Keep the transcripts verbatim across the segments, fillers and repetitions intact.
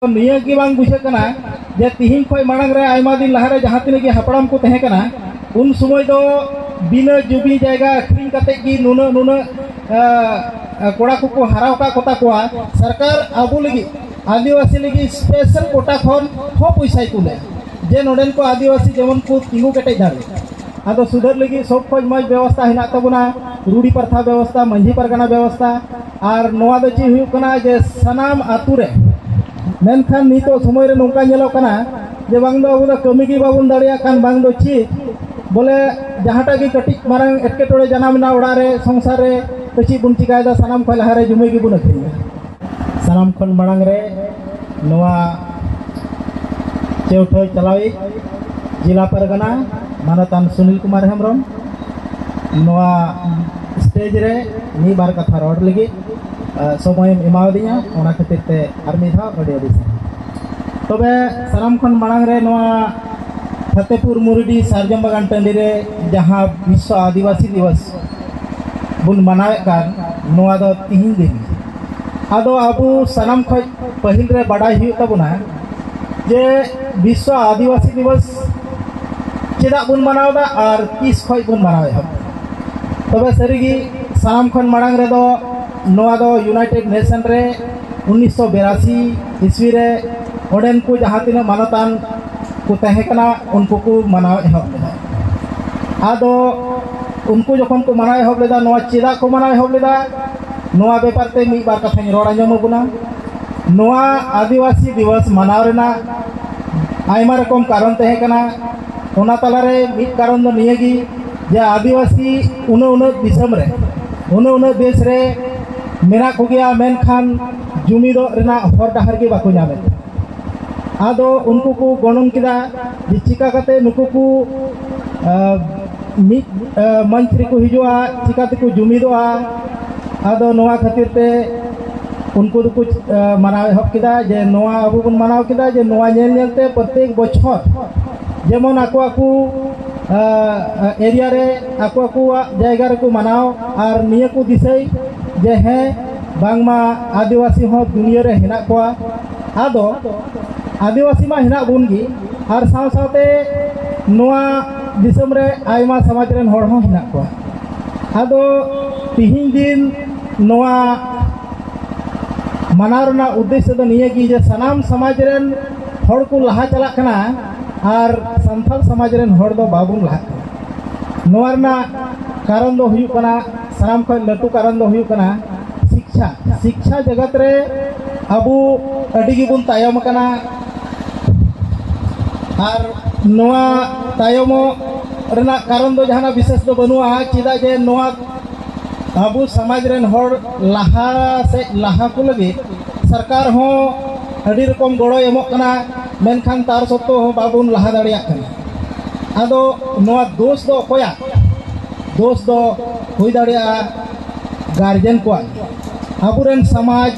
ᱱᱤᱭᱟᱹ ᱜᱮ ᱵᱟᱝ ᱵᱩᱡᱷᱟᱹᱜ ᱠᱟᱱᱟ ᱡᱮ ᱛᱤᱦᱤᱧ ᱠᱷᱚᱱ ᱢᱟᱲᱟᱝ ᱨᱮ ᱟᱭᱢᱟ ᱫᱤᱱ ᱞᱟᱦᱟᱨᱮ ᱡᱟᱦᱟᱸ ᱛᱤᱱᱟᱹᱜ ᱜᱮ ᱦᱟᱯᱲᱟᱢ ᱠᱚ ᱛᱟᱦᱮᱸ ᱠᱟᱱᱟ, ᱩᱱ ᱥᱚᱢᱚᱭ ᱫᱚ ᱵᱤᱱᱟᱹ ᱡᱩᱢᱤ ᱡᱟᱭᱜᱟ ᱟᱹᱠᱷᱨᱤᱧ ᱠᱟᱛᱮ ᱜᱮ ᱱᱩᱱᱟᱹᱜ ᱱᱩᱱᱟᱹᱜ ᱟᱸ, ᱠᱚᱲᱟ ᱠᱚᱠᱚ ᱦᱟᱨᱟ ᱟᱠᱟᱫ ᱠᱚᱛᱟ ᱠᱚᱣᱟ᱾ ᱥᱚᱨᱠᱟᱨ ᱟᱵᱚ ᱞᱟᱹᱜᱤᱫ, ᱟᱹᱫᱤᱵᱟᱹᱥᱤ ᱞᱟᱹᱜᱤᱫ ᱥᱯᱮᱥᱟᱞ ᱠᱳᱴᱟ ᱠᱷᱚᱱ ᱦᱚᱸ ᱯᱚᱭᱥᱟᱭ ᱠᱩᱞᱮᱫᱼᱟ ᱡᱮ ᱱᱚᱰᱮᱱ ᱠᱚ ᱟᱹᱫᱤᱵᱟᱹᱥᱤ ᱡᱮᱢᱚᱱ ᱠᱚ ᱛᱤᱸᱜᱩ ᱠᱮᱴᱮᱡ ᱫᱟᱲᱮᱭᱟᱜ᱾ ᱟᱫᱚ ᱥᱩᱫᱷᱟᱹᱨ ᱞᱟᱹᱜᱤᱫ ᱥᱚᱵ ᱠᱷᱚᱱ ᱢᱚᱡᱽ ᱵᱮᱵᱚᱥᱛᱷᱟ ᱦᱮᱱᱟᱜ ᱛᱟᱵᱚᱱᱟ ᱨᱩᱰᱤ ᱯᱨᱚᱛᱷᱟ ᱵᱮᱵᱚᱥᱛᱷᱟ, ᱢᱟᱹᱡᱷᱤ ᱯᱟᱨᱜᱟᱱᱟ ᱵᱮᱵᱚᱥᱛᱷᱟ᱾ ᱟᱨ ᱱᱚᱣᱟ ᱫᱚ ᱪᱮᱫ ᱦᱩᱭᱩᱜ ᱠᱟᱱᱟ ᱡᱮ ᱥᱟᱱᱟᱢ ᱟᱹᱛᱩ ᱨᱮ, ᱢᱮᱱᱠᱷᱟᱱ ᱱᱤᱛᱚᱜ ᱥᱚᱢᱚᱭ ᱨᱮ ᱱᱚᱝᱠᱟ ᱧᱮᱞᱚᱜ ᱠᱟᱱᱟ ᱡᱮ ᱵᱟᱝ ᱫᱚ ᱟᱵᱚ ᱫᱚ ᱠᱟᱹᱢᱤ ᱜᱮ ᱵᱟᱵᱚᱱ ᱫᱟᱲᱮᱭᱟᱜ ᱠᱟᱱ, ᱵᱟᱝ ᱫᱚ ᱪᱮᱫ, ᱵᱚᱞᱮ ᱡᱟᱦᱟᱸᱴᱟᱜ ᱜᱮ ᱠᱟᱹᱴᱤᱡ ᱢᱟᱨᱟᱝ ᱮᱴᱠᱮᱴᱚᱬᱮ ᱡᱟᱱᱟᱢ ᱮᱱᱟ ᱚᱲᱟᱜ ᱨᱮ, ᱥᱚᱝᱥᱟᱨ ᱨᱮ, ᱛᱚ ᱪᱮᱫ ᱵᱚᱱ ᱪᱤᱠᱟᱭᱮᱫᱟ? ᱥᱟᱱᱟᱢ ᱠᱷᱚᱱ ᱞᱟᱦᱟᱨᱮ ᱡᱩᱢᱤ ᱜᱮᱵᱚᱱ ᱟᱹᱠᱷᱨᱤᱧᱟ᱾ ᱥᱟᱱᱟᱢ ᱠᱷᱚᱱ ᱢᱟᱲᱟᱝ ᱨᱮ ᱱᱚᱣᱟ ᱪᱮᱣᱴᱷᱟᱹᱭ ᱪᱟᱞᱟᱣᱤᱡ ᱡᱮᱞᱟ ᱯᱟᱨᱜᱟᱱᱟ ᱢᱟᱱᱚᱛᱟᱱ ᱥᱩᱱᱤᱞ ᱠᱩᱢᱟᱨ ᱦᱮᱢᱵᱨᱚᱢ, ᱱᱚᱣᱟ ᱥᱴᱮᱡ ᱨᱮ ᱢᱤᱫ ᱵᱟᱨ ᱠᱟᱛᱷᱟ ᱨᱚᱲ ᱞᱟᱹᱜᱤᱫ, ᱟ, ᱥᱚᱢᱚᱭᱮᱢ ᱮᱢᱟᱣᱟᱫᱤᱧᱟ, ᱚᱱᱟ ᱠᱷᱟᱹᱛᱤᱨ ᱛᱮ ᱟᱨ ᱢᱤᱫ ᱫᱷᱟᱣ ᱟᱹᱰᱤ ᱟᱹᱰᱤ ᱥᱟᱨᱦᱟᱣ᱾ ᱛᱚᱵᱮ ᱥᱟᱱᱟᱢ ᱠᱷᱚᱱ ᱢᱟᱲᱟᱝ ᱨᱮ ᱱᱚᱣᱟ ᱯᱷᱟᱛᱮᱯᱩᱨ ᱢᱩᱨᱤᱰᱤ ᱥᱟᱨᱡᱚᱢ ᱵᱟᱜᱟᱱ ᱴᱟᱺᱰᱤ ᱨᱮ ᱡᱟᱦᱟᱸ ᱵᱤᱥᱥᱚ ᱟᱹᱫᱤᱵᱟᱹᱥᱤ ᱫᱤᱵᱚᱥ ᱵᱚᱱ ᱢᱟᱱᱟᱣᱮᱫ ᱠᱟᱱ, ᱱᱚᱣᱟ ᱫᱚ ᱛᱤᱦᱤᱧ ᱫᱤᱱ᱾ ᱟᱫᱚ ᱟᱵᱚ ᱥᱟᱱᱟᱢ ᱠᱷᱚᱱ ᱯᱟᱹᱦᱤᱞ ᱨᱮ ᱵᱟᱰᱟᱭ ᱦᱩᱭᱩᱜ ᱛᱟᱵᱚᱱᱟ ᱡᱮ ᱵᱤᱥᱥᱚ ᱟᱹᱫᱤᱵᱟᱹᱥᱤ ᱫᱤᱵᱚᱥ ᱪᱮᱫᱟᱜ ᱵᱚᱱ ᱢᱟᱱᱟᱣ ᱮᱫᱟ ᱟᱨ ᱛᱤᱥ ᱠᱷᱚᱱ ᱵᱚᱱ ᱢᱟᱱᱟᱣ ᱮᱦᱚᱵ? ᱛᱚᱵᱮ ᱥᱟᱹᱨᱤᱜᱮ ᱥᱟᱱᱟᱢ ᱠᱷᱚᱱ ᱢᱟᱲᱟᱝ ᱨᱮᱫᱚ ᱱᱚᱣᱟ ᱫᱚ ᱤᱭᱩᱱᱟᱭᱴᱮᱰ ᱱᱮᱥᱚᱱ ᱨᱮ ᱩᱱᱤᱥᱥᱚ ᱵᱤᱨᱟᱥᱤ ᱤᱥᱣᱤ ᱨᱮ ᱚᱸᱰᱮᱱ ᱠᱚ ᱡᱟᱦᱟᱸ ᱛᱤᱱᱟᱹᱜ ᱢᱟᱱᱚᱛᱟᱱ ᱠᱚ ᱛᱟᱦᱮᱸ ᱠᱟᱱᱟ, ᱩᱱᱠᱩ ᱠᱚ ᱢᱟᱱᱟᱣ ᱮᱦᱚᱵ ᱞᱮᱫᱟ᱾ ᱟᱫᱚ ᱩᱱᱠᱩ ᱡᱚᱠᱷᱚᱱ ᱠᱚ ᱢᱟᱱᱟᱣ ᱮᱦᱚᱵ ᱞᱮᱫᱟ, ᱱᱚᱣᱟ ᱪᱮᱫᱟᱜ ᱠᱚ ᱢᱟᱱᱟᱣ ᱮᱦᱚᱵ ᱞᱮᱫᱟ, ᱱᱚᱣᱟ ᱵᱮᱯᱟᱨ ᱛᱮ ᱢᱤᱫ ᱵᱟᱨ ᱠᱟᱛᱷᱟᱧ ᱨᱚᱲ ᱟᱸᱡᱚᱢ ᱟᱵᱚᱱᱟ᱾ ᱱᱚᱣᱟ ᱟᱹᱫᱤᱵᱟᱹᱥᱤ ᱫᱤᱵᱚᱥ ᱢᱟᱱᱟᱣ ᱨᱮᱱᱟᱜ ᱟᱭᱢᱟ ᱨᱚᱠᱚᱢ ᱠᱟᱨᱚᱱ ᱛᱟᱦᱮᱸ ᱠᱟᱱᱟ᱾ ᱚᱱᱟ ᱛᱟᱞᱟᱨᱮ ᱢᱤᱫ ᱠᱟᱨᱚᱱ ᱫᱚ ᱱᱤᱭᱟᱹᱜᱮ ᱡᱮ ᱟᱹᱫᱤᱵᱟᱹᱥᱤ ᱩᱱᱟᱹᱜ ᱩᱱᱟᱹᱜ ᱫᱤᱥᱚᱢ ᱨᱮ, ᱩᱱᱟᱹᱜ ᱩᱱᱟᱹᱜ ᱫᱮᱥ ᱨᱮ ᱢᱮᱱᱟᱜ ᱠᱚᱜᱮᱭᱟ, ᱢᱮᱱᱠᱷᱟᱱ ᱡᱩᱢᱤᱫᱚᱜ ᱨᱮᱱᱟᱜ ᱦᱚᱨ ᱰᱟᱦᱟᱨ ᱜᱮ ᱵᱟᱠᱚ ᱧᱟᱢᱮᱫ᱾ ᱟᱫᱚ ᱩᱱᱠᱩ ᱠᱚ ᱜᱚᱱᱚᱝ ᱠᱮᱫᱟ ᱡᱮ ᱪᱤᱠᱟ ᱠᱟᱛᱮ ᱱᱩᱠᱩ ᱠᱚ, ᱟ, ᱢᱤᱫ, ᱟ, ᱢᱚᱧᱪ ᱨᱮᱠᱚ ᱦᱤᱡᱩᱜᱼᱟ, ᱪᱤᱠᱟ ᱛᱮᱠᱚ ᱡᱩᱢᱤᱫᱚᱜᱼᱟ᱾ ᱟᱫᱚ ᱱᱚᱣᱟ ᱠᱷᱟᱹᱛᱤᱨ ᱛᱮ ᱩᱱᱠᱩ ᱫᱚᱠᱚ, ᱟ, ᱢᱟᱱᱟᱣ ᱮᱦᱚᱵ ᱠᱮᱫᱟ ᱡᱮ ᱱᱚᱣᱟ ᱟᱵᱚ ᱵᱚᱱ ᱢᱟᱱᱟᱣ ᱠᱮᱫᱟ ᱡᱮ ᱱᱚᱣᱟ ᱧᱮᱞ ᱧᱮᱞ ᱛᱮ ᱯᱨᱚᱛᱮᱠ ᱵᱚᱪᱷᱚᱨ ᱡᱮᱢᱚᱱ ᱟᱠᱚ ᱟᱠᱚ, ᱟ, ᱮᱨᱤᱭᱟ ᱨᱮ ᱟᱠᱚ ᱟᱠᱚᱣᱟᱜ ᱡᱟᱭᱜᱟ ᱨᱮᱠᱚ ᱢᱟᱱᱟᱣ ᱟᱨ ᱱᱤᱭᱟᱹ ᱠᱚ ᱫᱤᱥᱟᱹᱭ ᱡᱮ ᱦᱮᱸ, ᱵᱟᱝᱢᱟ ᱟᱹᱫᱤᱵᱟᱹᱥᱤ ᱦᱚᱸ ᱫᱩᱱᱤᱭᱟᱹ ᱨᱮ ᱦᱮᱱᱟᱜ ᱠᱚᱣᱟ᱾ ᱟᱫᱚ ᱟᱹᱫᱤᱵᱟᱹᱥᱤ ᱢᱟ ᱦᱮᱱᱟᱜ ᱵᱚᱱ ᱜᱮ, ᱟᱨ ᱥᱟᱶ ᱥᱟᱶᱛᱮ ᱱᱚᱣᱟ ᱫᱤᱥᱚᱢ ᱨᱮ ᱟᱭᱢᱟ ᱥᱚᱢᱟᱡᱽ ᱨᱮᱱ ᱦᱚᱲ ᱦᱚᱸ ᱦᱮᱱᱟᱜ ᱠᱚᱣᱟ᱾ ᱟᱫᱚ ᱛᱤᱦᱤᱧ ᱫᱤᱱ ᱱᱚᱣᱟ ᱢᱟᱱᱟᱣ ᱨᱮᱱᱟᱜ ᱩᱫᱽᱫᱮᱥᱥᱚ ᱫᱚ ᱱᱤᱭᱟᱹ ᱜᱮ ᱡᱮ ᱥᱟᱱᱟᱢ ᱥᱚᱢᱟᱡᱽ ᱨᱮᱱ ᱦᱚᱲ ᱠᱚ ᱞᱟᱦᱟ ᱪᱟᱞᱟᱜ ᱠᱟᱱᱟ ᱟᱨ ᱥᱟᱱᱛᱟᱲ ᱥᱚᱢᱟᱡᱽ ᱨᱮᱱ ᱦᱚᱲ ᱫᱚ ᱵᱟᱵᱚᱱ ᱞᱟᱦᱟᱜ ᱠᱟᱱᱟ᱾ ᱱᱚᱣᱟ ᱨᱮᱱᱟᱜ ᱠᱟᱨᱚᱱ ᱫᱚ ᱦᱩᱭᱩᱜ ᱠᱟᱱᱟ, ᱥᱟᱱᱟᱢ ᱠᱷᱚᱱ ᱞᱟᱹᱴᱩ ᱠᱟᱨᱚᱱ ᱫᱚ ᱦᱩᱭᱩᱜ ᱠᱟᱱᱟ ᱥᱤᱠᱠᱷᱟ᱾ ᱥᱤᱠᱠᱷᱟ ᱡᱚᱜᱚᱛ ᱨᱮ ᱟᱵᱚ ᱟᱹᱰᱤ ᱜᱮᱵᱚᱱ ᱛᱟᱭᱚᱢ ᱟᱠᱟᱱᱟ᱾ ᱟᱨ ᱱᱚᱣᱟ ᱛᱟᱭᱚᱢᱚᱜ ᱨᱮᱱᱟᱜ ᱠᱟᱨᱚᱱ ᱫᱚ ᱡᱟᱦᱟᱱᱟᱜ ᱵᱤᱥᱮᱥ ᱫᱚ ᱵᱟᱹᱱᱩᱜᱼᱟ, ᱪᱮᱫᱟᱜ ᱡᱮ ᱱᱚᱣᱟ ᱟᱵᱚ ᱥᱚᱢᱟᱡᱽ ᱨᱮᱱ ᱦᱚᱲ ᱞᱟᱦᱟ ᱥᱮᱫ ᱞᱟᱦᱟ ᱠᱚ ᱞᱟᱹᱜᱤᱫ ᱥᱚᱨᱠᱟᱨ ᱦᱚᱸ ᱟᱹᱰᱤ ᱨᱚᱠᱚᱢ ᱜᱚᱲᱚᱭ ᱮᱢᱚᱜ ᱠᱟᱱᱟ, ᱢᱮᱱᱠᱷᱟᱱ ᱛᱟᱨ ᱥᱚᱛᱛᱮᱣ ᱦᱚᱸ ᱵᱟᱵᱚᱱ ᱞᱟᱦᱟ ᱫᱟᱲᱮᱭᱟᱜ ᱠᱟᱱᱟ᱾ ᱟᱫᱚ ᱱᱚᱣᱟ ᱫᱳᱥ ᱫᱚ ᱚᱠᱚᱭᱟᱜ? ᱫᱳᱥ ᱫᱚ ᱦᱩᱭ ᱫᱟᱲᱮᱭᱟᱜᱼᱟ ᱜᱟᱨᱡᱮᱱ ᱠᱚᱣᱟᱜ, ᱟᱵᱚᱨᱮᱱ ᱥᱚᱢᱟᱡᱽ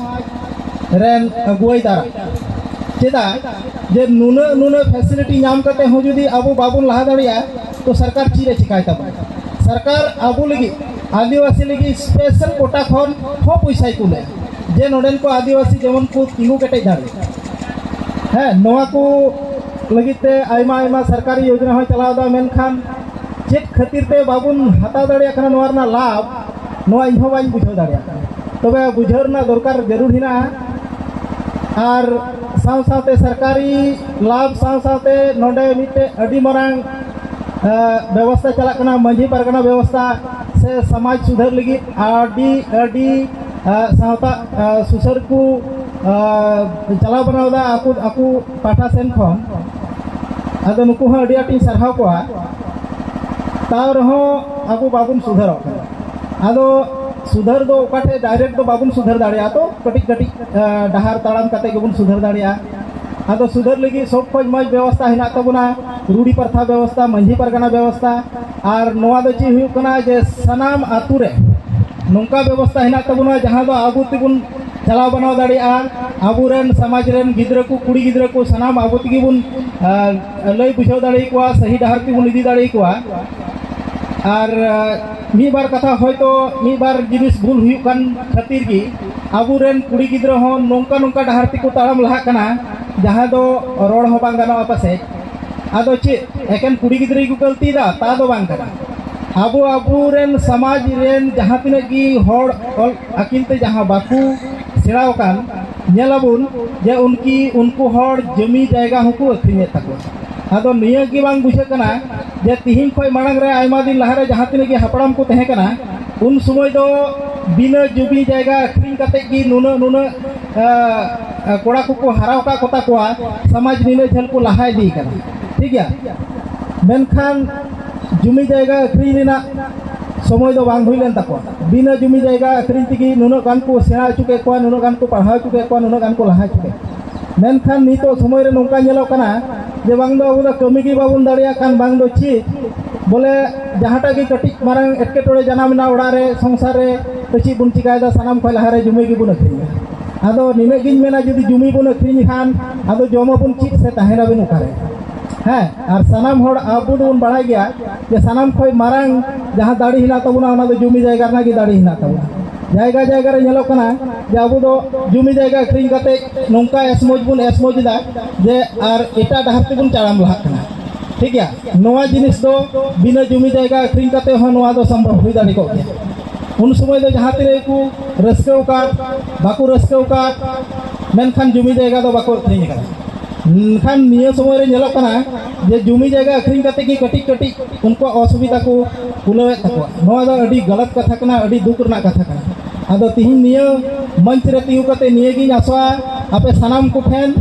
ᱨᱮᱱ ᱟᱹᱜᱩᱣᱟᱹᱭ ᱫᱟᱨᱟ᱾ ᱪᱮᱫᱟᱜ ᱡᱮ ᱱᱩᱱᱟᱹᱜ ᱱᱩᱱᱟᱹᱜ ᱯᱷᱮᱥᱤᱞᱤᱴᱤ ᱧᱟᱢ ᱠᱟᱛᱮ ᱦᱚᱸ ᱡᱩᱫᱤ ᱟᱵᱚ ᱵᱟᱵᱚᱱ ᱞᱟᱦᱟ ᱫᱟᱲᱮᱭᱟᱜᱼᱟ, ᱛᱚ ᱥᱚᱨᱠᱟᱨ ᱪᱮᱫ ᱮ ᱪᱤᱠᱟᱭ ᱛᱟᱵᱚᱱᱟ? ᱥᱚᱨᱠᱟᱨ ᱟᱵᱚ ᱞᱟᱹᱜᱤᱫ, ᱟᱹᱫᱤᱵᱟᱹᱥᱤ ᱞᱟᱹᱜᱤᱫ ᱥᱯᱮᱥᱟᱞ ᱠᱳᱴᱟ ᱠᱷᱚᱱ ᱦᱚᱸ ᱯᱚᱭᱥᱟᱭ ᱠᱩᱞᱮᱫᱼᱟ, ᱡᱮ ᱱᱚᱰᱮᱱ ᱠᱚ ᱟᱹᱫᱤᱵᱟᱹᱥᱤ ᱡᱮᱢᱚᱱ ᱠᱚ ᱛᱤᱸᱜᱩ ᱠᱮᱴᱮᱡ ᱫᱟᱲᱮᱭᱟᱜ᱾ ᱦᱮᱸ, ᱱᱚᱣᱟ ᱠᱚ ᱞᱟᱹᱜᱤᱫ ᱛᱮ ᱟᱭᱢᱟ ᱟᱭᱢᱟ ᱥᱚᱨᱠᱟᱨᱤ ᱭᱳᱡᱚᱱᱟ ᱦᱚᱸᱭ ᱪᱟᱞᱟᱣ ᱮᱫᱟ, ᱢᱮᱱᱠᱷᱟᱱ ᱪᱮᱫ ᱠᱷᱟᱹᱛᱤᱨ ᱛᱮ ᱵᱟᱵᱚᱱ ᱦᱟᱛᱟᱣ ᱫᱟᱲᱮᱭᱟᱜ ᱠᱟᱱᱟ ᱱᱚᱣᱟ ᱨᱮᱱᱟᱜ ᱞᱟᱵᱷ, ᱱᱚᱣᱟ ᱤᱧ ᱦᱚᱸ ᱵᱟᱹᱧ ᱵᱩᱡᱷᱟᱹᱣ ᱫᱟᱲᱮᱭᱟᱜ ᱠᱟᱱᱟ᱾ ᱛᱚᱵᱮ ᱵᱩᱡᱷᱟᱹᱣ ᱨᱮᱱᱟᱜ ᱫᱚᱨᱠᱟᱨ ᱡᱟᱹᱨᱩᱲ ᱦᱮᱱᱟᱜᱼᱟ᱾ ᱟᱨ ᱥᱟᱶ ᱥᱟᱶᱛᱮ ᱥᱚᱨᱠᱟᱨᱤ ᱞᱟᱵᱷ ᱥᱟᱶ ᱥᱟᱶᱛᱮ ᱱᱚᱰᱮ ᱢᱤᱫᱴᱮᱡ ᱟᱹᱰᱤ ᱢᱟᱨᱟᱝ, ᱟ, ᱵᱮᱵᱚᱥᱛᱷᱟ ᱪᱟᱞᱟᱜ ᱠᱟᱱᱟ, ᱢᱟᱹᱡᱷᱤ ᱯᱟᱨᱜᱟᱱᱟ ᱵᱮᱵᱚᱥᱛᱷᱟ ᱥᱮ ᱥᱚᱢᱟᱡᱽ ᱥᱩᱫᱷᱟᱹᱨ ᱞᱟᱹᱜᱤᱫ ᱟᱹᱰᱤ ᱟᱹᱰᱤ, ᱟ, ᱥᱟᱶᱛᱟ, ᱟ, ᱥᱩᱥᱟᱹᱨ ᱠᱚ, ᱟ, ᱪᱟᱞᱟᱣ ᱵᱟᱱᱟᱣ ᱮᱫᱟ ᱟᱠᱚ ᱟᱠᱚ ᱯᱟᱦᱴᱟ ᱥᱮᱱ ᱠᱷᱚᱱ᱾ ᱟᱫᱚ ᱱᱩᱠᱩ ᱦᱚᱸ ᱟᱹᱰᱤ ᱟᱸᱴᱤᱧ ᱥᱟᱨᱦᱟᱣ ᱠᱚᱣᱟ᱾ ᱛᱟᱣ ᱨᱮᱦᱚᱸ ᱟᱵᱚ ᱵᱟᱵᱚᱱ ᱥᱩᱫᱷᱟᱹᱨᱚᱜ ᱠᱟᱱᱟ᱾ ᱟᱫᱚ ᱥᱩᱫᱷᱟᱹᱨ ᱫᱚ ᱚᱠᱟ ᱴᱷᱮᱡ ᱰᱟᱭᱨᱮᱠᱴ ᱫᱚ ᱵᱟᱵᱚᱱ ᱥᱩᱫᱷᱟᱹᱨ ᱫᱟᱲᱮᱭᱟᱜᱼᱟ, ᱛᱚ ᱠᱟᱹᱴᱤᱡ ᱠᱟᱹᱴᱤᱡ, ᱟ, ᱰᱟᱦᱟᱨ ᱛᱟᱲᱟᱢ ᱠᱟᱛᱮ ᱜᱮᱵᱚᱱ ᱥᱩᱫᱷᱟᱹᱨ ᱫᱟᱲᱮᱭᱟᱜᱼᱟ᱾ ᱟᱫᱚ ᱥᱩᱫᱷᱟᱹᱨ ᱞᱟᱹᱜᱤᱫ ᱥᱚᱵ ᱠᱷᱚᱡ ᱢᱚᱡᱽ ᱵᱮᱵᱚᱥᱛᱷᱟ ᱦᱮᱱᱟᱜ ᱛᱟᱵᱚᱱᱟ ᱨᱩᱰᱤ ᱯᱨᱚᱛᱷᱟ ᱵᱮᱵᱚᱥᱛᱷᱟ, ᱢᱟᱹᱡᱷᱤ ᱯᱟᱨᱜᱟᱱᱟ ᱵᱮᱵᱚᱥᱛᱷᱟ᱾ ᱟᱨ ᱱᱚᱣᱟ ᱫᱚ ᱪᱮᱫ ᱦᱩᱭᱩᱜ ᱠᱟᱱᱟ ᱡᱮ ᱥᱟᱱᱟᱢ ᱟᱛᱳ ᱨᱮ ᱱᱚᱝᱠᱟ ᱵᱮᱵᱚᱥᱛᱷᱟ ᱦᱮᱱᱟᱜ ᱛᱟᱵᱚᱱᱟ ᱡᱟᱦᱟᱸ ᱫᱚ ᱟᱵᱚ ᱛᱮᱵᱚᱱ ᱪᱟᱞᱟᱣ ᱵᱟᱱᱟᱣ ᱫᱟᱲᱮᱭᱟᱜᱼᱟ᱾ ᱟᱵᱚᱨᱮᱱ ᱥᱚᱢᱟᱡᱽ ᱨᱮᱱ ᱜᱤᱫᱽᱨᱟᱹ ᱠᱚ, ᱠᱩᱲᱤ ᱜᱤᱫᱽᱨᱟᱹ ᱠᱚ ᱥᱟᱱᱟᱢ ᱟᱵᱚ ᱛᱮᱜᱮ ᱵᱚᱱ, ᱟ, ᱞᱟᱹᱭ ᱵᱩᱡᱷᱟᱹᱣ ᱫᱟᱲᱮ ᱟᱠᱚᱣᱟ, ᱥᱟᱹᱦᱤ ᱰᱟᱦᱟᱨ ᱛᱮᱵᱚᱱ ᱤᱫᱤ ᱫᱟᱲᱮ ᱟᱠᱚᱣᱟ᱾ ᱟᱨ ᱢᱤᱫ ᱵᱟᱨ ᱠᱟᱛᱷᱟ ᱦᱚᱭᱛᱳ ᱢᱤᱫ ᱵᱟᱨ ᱡᱤᱱᱤᱥ ᱵᱷᱩᱞ ᱦᱩᱭᱩᱜ ᱠᱟᱱ ᱠᱷᱟᱹᱛᱤᱨ ᱜᱮ ᱟᱵᱚᱨᱮᱱ ᱠᱩᱲᱤ ᱜᱤᱫᱽᱨᱟᱹ ᱦᱚᱸ ᱱᱚᱝᱠᱟ ᱱᱚᱝᱠᱟ ᱰᱟᱦᱟᱨ ᱛᱮᱠᱚ ᱛᱟᱲᱟᱢ ᱞᱟᱦᱟᱜ ᱠᱟᱱᱟ, ᱡᱟᱦᱟᱸ ᱫᱚ ᱨᱚᱲ ᱦᱚᱸ ᱵᱟᱝ ᱜᱟᱱᱚᱜᱼᱟ ᱯᱟᱥᱮᱡ᱾ ᱟᱫᱚ ᱪᱮᱫ ᱮᱠᱮᱱ ᱠᱩᱲᱤ ᱜᱤᱫᱽᱨᱟᱹ ᱜᱮᱠᱚ ᱜᱟᱹᱞᱛᱤᱭᱮᱫᱟ? ᱛᱟ ᱫᱚ ᱵᱟᱝ ᱠᱟᱱᱟ᱾ ᱟᱵᱚ ᱟᱵᱚᱨᱮᱱ ᱥᱚᱢᱟᱡᱽ ᱨᱮᱱ ᱡᱟᱦᱟᱸ ᱛᱤᱱᱟᱹᱜ ᱜᱮ ᱦᱚᱲ ᱚᱞ ᱟᱹᱠᱤᱞ ᱛᱮ ᱡᱟᱦᱟᱸ ᱵᱟᱠᱚ ᱥᱮᱬᱟ ᱟᱠᱟᱱ, ᱧᱮᱞᱟᱵᱚᱱ ᱡᱮ ᱩᱱᱠᱤ ᱩᱱᱠᱩ ᱦᱚᱲ ᱡᱚᱢᱤ ᱡᱟᱭᱜᱟ ᱦᱚᱸᱠᱚ ᱟᱹᱠᱷᱨᱤᱧᱮᱫ ᱛᱟᱠᱚᱣᱟ᱾ ᱟᱫᱚ ᱱᱤᱭᱟᱹ ᱜᱮ ᱵᱟᱝ ᱵᱩᱡᱷᱟᱹᱜ ᱠᱟᱱᱟ ᱡᱮ ᱛᱤᱦᱤᱧ ᱠᱷᱚᱱ ᱢᱟᱲᱟᱝ ᱨᱮ, ᱟᱭᱢᱟ ᱫᱤᱱ ᱞᱟᱦᱟᱨᱮ ᱡᱟᱦᱟᱸ ᱛᱤᱱᱟᱹᱜ ᱜᱮ ᱦᱟᱯᱲᱟᱢ ᱠᱚ ᱛᱟᱦᱮᱸ ᱠᱟᱱᱟ, ᱩᱱ ᱥᱚᱢᱚᱭ ᱫᱚ ᱵᱤᱱᱟᱹ ᱡᱚᱢᱤ ᱡᱟᱭᱜᱟ ᱟᱹᱠᱷᱨᱤᱧ ᱠᱟᱛᱮ ᱜᱮ ᱱᱩᱱᱟᱹᱜ ᱱᱩᱱᱟᱹᱜ ᱟᱸ, ᱠᱚᱲᱟ ᱠᱚᱠᱚ ᱦᱟᱨᱟ ᱟᱠᱟᱫ ᱠᱚᱛᱟ ᱠᱚᱣᱟ, ᱥᱚᱢᱟᱡᱽ ᱱᱤᱱᱟᱹᱜ ᱡᱷᱟᱹᱞ ᱠᱚ ᱞᱟᱦᱟ ᱤᱫᱤ ᱠᱟᱱᱟ᱾ ᱴᱷᱤᱠ ᱜᱮᱭᱟ? ᱢᱮᱱᱠᱷᱟᱱ ᱡᱩᱢᱤ ᱡᱟᱭᱜᱟ ᱟᱹᱠᱷᱨᱤᱧ ᱨᱮᱱᱟᱜ ᱥᱚᱢᱚᱭ ᱫᱚ ᱵᱟᱝ ᱦᱩᱭ ᱞᱮᱱ ᱛᱟᱠᱚᱣᱟ᱾ ᱵᱤᱱᱟᱹ ᱡᱩᱢᱤ ᱡᱟᱭᱜᱟ ᱟᱹᱠᱷᱨᱤᱧ ᱛᱮᱜᱮ ᱱᱩᱱᱟᱹᱜ ᱜᱟᱱ ᱠᱚ ᱥᱮᱬᱟ ᱦᱚᱪᱚ ᱠᱮᱫ ᱠᱚᱣᱟ, ᱱᱩᱱᱟᱹᱜ ᱜᱟᱱ ᱠᱚ ᱯᱟᱲᱦᱟᱣ ᱦᱚᱪᱚ ᱠᱮᱫ ᱠᱚᱣᱟ, ᱱᱩᱱᱟᱹᱜ ᱜᱟᱱ ᱠᱚ ᱞᱟᱦᱟ ᱦᱚᱪᱚ ᱠᱮᱫ ᱠᱚᱣᱟ᱾ ᱢᱮᱱᱠᱷᱟᱱ ᱱᱤᱛᱚᱜ ᱥᱚᱢᱚᱭ ᱨᱮ ᱱᱚᱝᱠᱟ ᱧᱮᱞᱚᱜ ᱠᱟᱱᱟ ᱡᱮ ᱵᱟᱝ ᱫᱚ ᱟᱵᱚ ᱫᱚ ᱠᱟᱹᱢᱤ ᱜᱮ ᱵᱟᱵᱚᱱ ᱫᱟᱲᱮᱭᱟᱜ ᱠᱟᱱ, ᱵᱟᱝ ᱫᱚ ᱪᱮᱫ, ᱵᱚᱞᱮ ᱡᱟᱦᱟᱸᱴᱟᱜ ᱜᱮ ᱠᱟᱹᱴᱤᱡ ᱢᱟᱨᱟᱝ ᱮᱴᱠᱮᱴᱚᱬᱮ ᱡᱟᱱᱟᱢ ᱮᱱᱟ ᱚᱲᱟᱜ ᱨᱮ, ᱥᱚᱝᱥᱟᱨ ᱨᱮ, ᱛᱚ ᱪᱮᱫ ᱵᱚᱱ ᱪᱤᱠᱟᱭᱮᱫᱟ? ᱥᱟᱱᱟᱢ ᱠᱷᱚᱱ ᱞᱟᱦᱟᱨᱮ ᱡᱩᱢᱤ ᱜᱮᱵᱚᱱ ᱟᱹᱠᱷᱨᱤᱧᱟ᱾ ᱟᱫᱚ ᱱᱤᱱᱟᱹᱜ ᱜᱤᱧ ᱢᱮᱱᱟ, ᱡᱩᱫᱤ ᱡᱩᱢᱤ ᱵᱚᱱ ᱟᱹᱠᱷᱨᱤᱧ ᱠᱷᱟᱱ ᱟᱫᱚ ᱡᱚᱢᱟᱵᱚᱱ ᱪᱮᱫ ᱥᱮ ᱛᱟᱦᱮᱱᱟᱵᱚᱱ ᱚᱠᱟᱨᱮ? ᱦᱮᱸ, ᱟᱨ ᱥᱟᱱᱟᱢ ᱦᱚᱲ ᱟᱵᱚ ᱫᱚᱵᱚᱱ ᱵᱟᱲᱟᱭ ᱜᱮᱭᱟ ᱡᱮ ᱥᱟᱱᱟᱢ ᱠᱷᱚᱱ ᱢᱟᱨᱟᱝ ᱡᱟᱦᱟᱸ ᱫᱟᱲᱮ ᱦᱮᱱᱟᱜ ᱛᱟᱵᱚᱱᱟ, ᱚᱱᱟ ᱫᱚ ᱡᱩᱢᱤ ᱡᱟᱭᱜᱟ ᱨᱮᱱᱟᱜ ᱜᱮ ᱫᱟᱲᱮ ᱦᱮᱱᱟᱜ ᱛᱟᱵᱚᱱᱟ᱾ ᱡᱟᱭᱜᱟ ᱡᱟᱭᱜᱟ ᱨᱮ ᱧᱮᱞᱚᱜ ᱠᱟᱱᱟ ᱡᱮ ᱟᱵᱚ ᱫᱚ ᱡᱩᱢᱤ ᱡᱟᱭᱜᱟ ᱟᱹᱠᱷᱨᱤᱧ ᱠᱟᱛᱮ ᱱᱚᱝᱠᱟ ᱮᱥᱢᱚᱡᱽ ᱵᱚᱱ ᱮᱥᱢᱚᱡᱽ ᱮᱫᱟ ᱡᱮ ᱟᱨ ᱮᱴᱟᱜ ᱰᱟᱦᱟᱨ ᱛᱮᱵᱚᱱ ᱛᱟᱲᱟᱢ ᱞᱟᱦᱟᱜ ᱠᱟᱱᱟ᱾ ᱴᱷᱤᱠ ᱜᱮᱭᱟ? ᱱᱚᱣᱟ ᱡᱤᱱᱤᱥ ᱫᱚ ᱵᱤᱱᱟᱹ ᱡᱩᱢᱤ ᱡᱟᱭᱜᱟ ᱟᱹᱠᱷᱨᱤᱧ ᱠᱟᱛᱮ ᱦᱚᱸ ᱱᱚᱣᱟ ᱫᱚ ᱥᱚᱢᱵᱷᱚᱵ ᱦᱩᱭ ᱫᱟᱲᱮ ᱠᱚᱜ ᱜᱮᱭᱟ᱾ ᱩᱱ ᱥᱚᱢᱚᱭ ᱫᱚ ᱡᱟᱦᱟᱸ ᱛᱤᱱᱟᱹᱜ ᱜᱮᱠᱚ ᱨᱟᱹᱥᱠᱟᱹ ᱟᱠᱟᱫ, ᱵᱟᱠᱚ ᱨᱟᱹᱥᱠᱟᱹ ᱟᱠᱟᱫ, ᱢᱮᱱᱠᱷᱟᱱ ᱡᱩᱢᱤ ᱡᱟᱭᱜᱟ ᱫᱚ ᱵᱟᱠᱚ ᱟᱹᱠᱷᱨᱤᱧ ᱟᱠᱟᱫᱟ᱾ ᱢᱮᱱᱠᱷᱟᱱ ᱱᱤᱭᱟᱹ ᱥᱚᱢᱚᱭ ᱨᱮ ᱧᱮᱞᱚᱜ ᱠᱟᱱᱟ ᱡᱮ ᱡᱩᱢᱤ ᱡᱟᱭᱜᱟ ᱟᱹᱠᱷᱨᱤᱧ ᱠᱟᱛᱮ ᱜᱮ ᱠᱟᱹᱴᱤᱡ ᱠᱟᱹᱴᱤᱡ ᱩᱱᱠᱩᱣᱟᱜ ᱚᱥᱩᱵᱤᱫᱷᱟ ᱠᱚ ᱠᱩᱞᱟᱹᱣᱮᱫ ᱛᱟᱠᱚᱣᱟ᱾ ᱱᱚᱣᱟ ᱫᱚ ᱟᱹᱰᱤ ᱜᱟᱞᱟᱛ ᱠᱟᱛᱷᱟ ᱠᱟᱱᱟ, ᱟᱹᱰᱤ ᱫᱩᱠ ᱨᱮᱱᱟᱜ ᱠᱟᱛᱷᱟ ᱠᱟᱱᱟ᱾ ᱟᱫᱚ ᱛᱤᱦᱤᱧ ᱱᱤᱭᱟᱹ ᱢᱚᱧᱪ ᱨᱮ ᱛᱤᱸᱜᱩ ᱠᱟᱛᱮ ᱱᱤᱭᱟᱹᱜᱤᱧ ᱟᱥᱚᱜᱼᱟ ᱟᱯᱮ ᱥᱟᱱᱟᱢ ᱠᱚᱴᱷᱮᱱ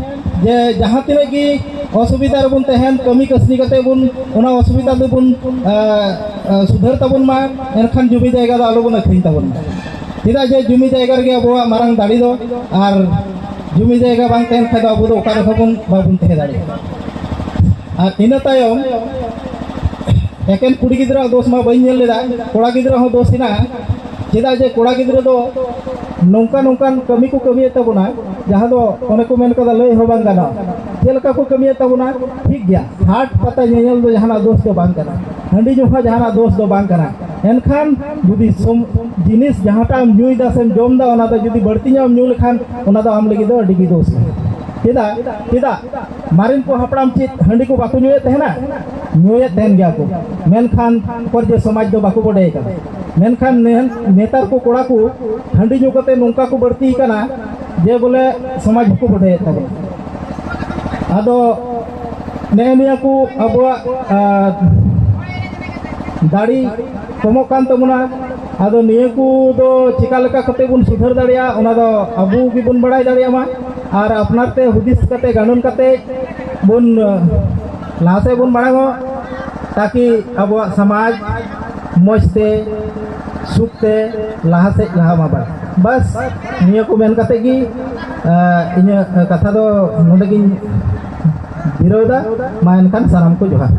ᱡᱮ ᱡᱟᱦᱟᱸ ᱛᱤᱱᱟᱹᱜ ᱜᱮ ᱚᱥᱩᱵᱤᱫᱷᱟ ᱨᱮᱵᱚᱱ ᱛᱟᱦᱮᱱ, ᱠᱟᱹᱢᱤ ᱠᱟᱹᱥᱱᱤ ᱠᱟᱛᱮ ᱵᱚᱱ ᱚᱱᱟ ᱚᱥᱩᱵᱤᱫᱷᱟ ᱫᱚᱵᱚᱱ, ᱟ, ᱟ, ᱥᱩᱫᱷᱟᱹᱨ ᱛᱟᱵᱚᱱ ᱢᱟ, ᱮᱱᱠᱷᱟᱱ ᱡᱩᱢᱤ ᱡᱟᱭᱜᱟ ᱫᱚ ᱟᱞᱚᱵᱚᱱ ᱟᱹᱠᱷᱨᱤᱧ ᱛᱟᱵᱚᱱ ᱢᱟ᱾ ᱪᱮᱫᱟᱜ ᱡᱮ ᱡᱩᱢᱤ ᱡᱟᱭᱜᱟ ᱨᱮᱜᱮ ᱟᱵᱚᱣᱟᱜ ᱢᱟᱨᱟᱝ ᱫᱟᱲᱮ ᱫᱚ, ᱟᱨ ᱡᱩᱢᱤ ᱡᱟᱭᱜᱟ ᱵᱟᱝ ᱛᱟᱦᱮᱱ ᱠᱷᱟᱱ ᱫᱚ ᱟᱵᱚ ᱫᱚ ᱚᱠᱟ ᱨᱮᱦᱚᱸ ᱵᱚᱱ, ᱵᱟᱵᱚᱱ ᱛᱟᱦᱮᱸ ᱫᱟᱲᱮᱭᱟᱜᱼᱟ᱾ ᱟᱨ ᱤᱱᱟᱹ ᱛᱟᱭᱚᱢ ᱮᱠᱮᱱ ᱠᱩᱲᱤ ᱜᱤᱫᱽᱨᱟᱹᱣᱟᱜ ᱫᱳᱥ ᱢᱟ ᱵᱟᱹᱧ ᱧᱮᱞ ᱞᱮᱫᱟ, ᱠᱚᱲᱟ ᱜᱤᱫᱽᱨᱟᱹ ᱦᱚᱸ ᱫᱳᱥ ᱦᱮᱱᱟᱜᱼᱟ᱾ ᱪᱮᱫᱟᱜ ᱡᱮ ᱠᱚᱲᱟ ᱜᱤᱫᱽᱨᱟᱹ ᱫᱚ ᱱᱚᱝᱠᱟ ᱱᱚᱝᱠᱟᱱ ᱠᱟᱹᱢᱤ ᱠᱚ ᱠᱟᱹᱢᱤᱭᱮᱫ ᱛᱟᱵᱚᱱᱟ, ᱡᱟᱦᱟᱸ ᱫᱚ ᱚᱱᱮ ᱠᱚ ᱢᱮᱱ ᱠᱟᱫᱟ, ᱞᱟᱹᱭ ᱦᱚᱸ ᱵᱟᱝ ᱜᱟᱱᱚᱜᱼᱟ᱾ ᱪᱮᱫ ᱞᱮᱠᱟ ᱠᱚ ᱠᱟᱹᱢᱤᱭᱮᱫ ᱛᱟᱵᱚᱱᱟ, ᱴᱷᱤᱠ ᱜᱮᱭᱟ, ᱦᱟᱴ ᱯᱟᱛᱟ ᱧᱮᱧᱮᱞ ᱫᱚ ᱡᱟᱦᱟᱱᱟᱜ ᱫᱳᱥ ᱫᱚ ᱵᱟᱝ ᱠᱟᱱᱟ, ᱦᱟᱺᱰᱤ ᱧᱩ ᱦᱚᱸ ᱡᱟᱦᱟᱱᱟᱜ ᱫᱳᱥ ᱫᱚ ᱵᱟᱝ ᱠᱟᱱᱟ᱾ ᱮᱱᱠᱷᱟᱱ ᱡᱩᱫᱤ ᱥᱚᱢ-, ᱡᱤᱱᱤᱥ ᱡᱟᱦᱟᱸᱴᱟᱜ ᱮᱢ ᱧᱩᱭᱫᱟ ᱥᱮᱢ ᱡᱚᱢᱫᱟ, ᱚᱱᱟ ᱫᱚ ᱡᱩᱫᱤ ᱵᱟᱹᱲᱛᱤ ᱧᱚᱜ ᱮᱢ ᱧᱩ ᱞᱮᱠᱷᱟᱱ, ᱚᱱᱟ ᱫᱚ ᱟᱢ ᱞᱟᱹᱜᱤᱫ ᱫᱚ ᱟᱹᱰᱤ ᱜᱮ ᱫᱳᱥ ᱠᱟᱱᱟ᱾ ᱪᱮᱫᱟᱜ? ᱪᱮᱫᱟᱜ? ᱢᱟᱨᱮᱱ ᱠᱚ ᱦᱟᱯᱲᱟᱢ ᱪᱮᱫ ᱦᱟᱺᱰᱤ ᱠᱚ ᱵᱟᱠᱚ ᱧᱩᱭᱮᱫ ᱛᱟᱦᱮᱱᱟ? ᱧᱩᱭᱮᱫ ᱛᱟᱦᱮᱱ ᱜᱮᱭᱟ ᱠᱚ, ᱢᱮᱱᱠᱷᱟᱱ ᱚᱠᱚᱭ ᱡᱮ ᱥᱚᱢᱟᱡᱽ ᱫᱚ ᱵᱟᱠᱚ ᱵᱚᱰᱮ ᱠᱟᱱᱟ᱾ ᱢᱮᱱᱠᱷᱟᱱ ᱱᱮ-, ᱱᱮᱛᱟᱨ ᱠᱚ ᱠᱚᱲᱟ ᱠᱚ ᱦᱟᱺᱰᱤ ᱧᱩ ᱠᱟᱛᱮ ᱱᱚᱝᱠᱟ ᱠᱚ ᱵᱟᱹᱲᱛᱤ ᱠᱟᱱᱟ ᱡᱮ ᱵᱚᱞᱮ ᱥᱚᱢᱟᱡᱽ ᱦᱚᱸᱠᱚ ᱵᱚᱰᱮᱭᱮᱫ ᱛᱟᱵᱚᱱᱟ᱾ ᱟᱫᱚ ᱱᱮᱜᱼᱮ ᱱᱤᱭᱟᱹ ᱠᱚ ᱟᱵᱚᱣᱟᱜ, ᱟᱨ, ᱫᱟᱲᱮ ᱠᱚᱢᱚᱜ ᱠᱟᱱ ᱛᱟᱵᱚᱱᱟ᱾ ᱟᱫᱚ ᱱᱤᱭᱟᱹ ᱠᱚ ᱫᱚ ᱪᱮᱠᱟ ᱞᱮᱠᱟ ᱠᱟᱛᱮ ᱵᱚᱱ ᱥᱩᱫᱷᱟᱹᱨ ᱫᱟᱲᱮᱭᱟᱜᱼᱟ, ᱚᱱᱟ ᱫᱚ ᱟᱵᱚ ᱜᱮᱵᱚᱱ ᱵᱟᱲᱟᱭ ᱫᱟᱲᱮᱭᱟᱜ ᱢᱟ᱾ ᱟᱨ ᱟᱯᱱᱟᱨ ᱛᱮ ᱦᱩᱫᱤᱥ ᱠᱟᱛᱮ, ᱜᱟᱱᱚᱱ ᱠᱟᱛᱮ ᱵᱚᱱ, ᱟᱸ, ᱞᱟᱦᱟ ᱥᱮᱫ ᱵᱚᱱ ᱢᱟᱲᱟᱝᱚᱜ, ᱛᱟᱠᱤ ᱟᱵᱚᱣᱟᱜ ᱥᱚᱢᱟᱡᱽ ᱢᱚᱡᱽ ᱛᱮ, ᱥᱩᱠ ᱛᱮ ᱞᱟᱦᱟ ᱥᱮᱫ ᱞᱟᱦᱟ ᱢᱟ ᱵᱟᱲᱟᱭ᱾ ᱵᱟᱥ, ᱱᱤᱭᱟᱹ ᱠᱚ ᱢᱮᱱ ᱠᱟᱛᱮ ᱜᱮ, ᱟᱸ, ᱤᱧᱟᱹᱜ ᱠᱟᱛᱷᱟ ᱫᱚ ᱱᱚᱰᱮ ᱜᱤᱧ ᱡᱤᱨᱟᱹᱣ ᱮᱫᱟ᱾ ᱢᱟ ᱮᱱᱠᱷᱟᱱ ᱥᱟᱱᱟᱢ ᱠᱚ ᱡᱚᱦᱟᱨ᱾